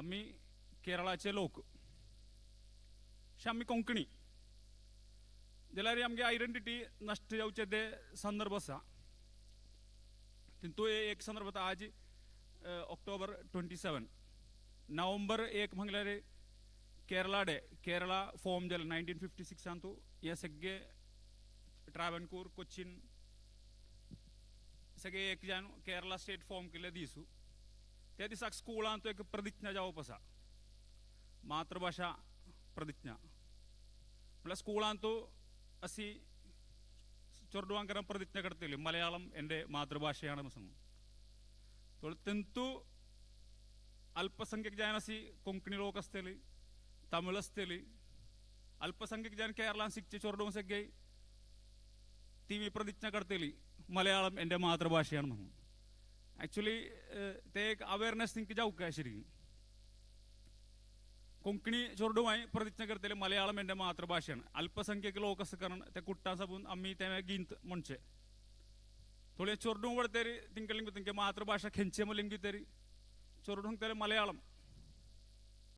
आमी केरळाचे लोक अशें आमी कोंकणी जाल्यार आमगे आयडेंटिटी नश्ट जावचे ते संदर्भ आसा. तितू एक संदर्भ, आज ऑक्टोबर 27, नोव्हेंबर 1 म्हणल्यार केरळा डे. केरळा फॉर्म जालें 1956सांतू. हे सगळे ट्रावनकूर, कोचीन सगळे एक जावन केरळा स्टेट फॉर्म केल्ले दीस. त्या दिसाक स्कुलांत एक प्रतिज्ञा जावप आसा, मातृभाशा प्रतिज्ञा. म्हळ्यार स्कुलांत अशी चेडवांकरां प्रतिज्ञा करतली, मലयाളം എൻ്റെ മാതൃഭാഷയാണ് सांगून. तेंतू अल्पसंख्यक जावन अशी कोंकणी लोक आसतली, तमिळ आसतली. अल्पसंख्यक जावन केरळान शिकचे चेडवां सगळे ती प्रतिज्ञा करतली, मലयाളം എൻ്റെ മാതൃഭാഷയാണ് म्हणून. ॲक्च्युली ते एक अवेअरनेस थिंक जावंक काय ശരിക്കും. कोंकणी चेडवांय प्रतिज्ञा करतले, मलयाळम എൻ്റെ मातृभाषेन. अल्पसंख्यक लोक आसा कारण ते कुट्टां साबून आमी ते गींत म्हणचे. थोडे चेडूं वडतरी तिंका लिंग तिंके मातृभाषा खेंचे लिंगी तरी चेडूं सांगतले मलयाळम.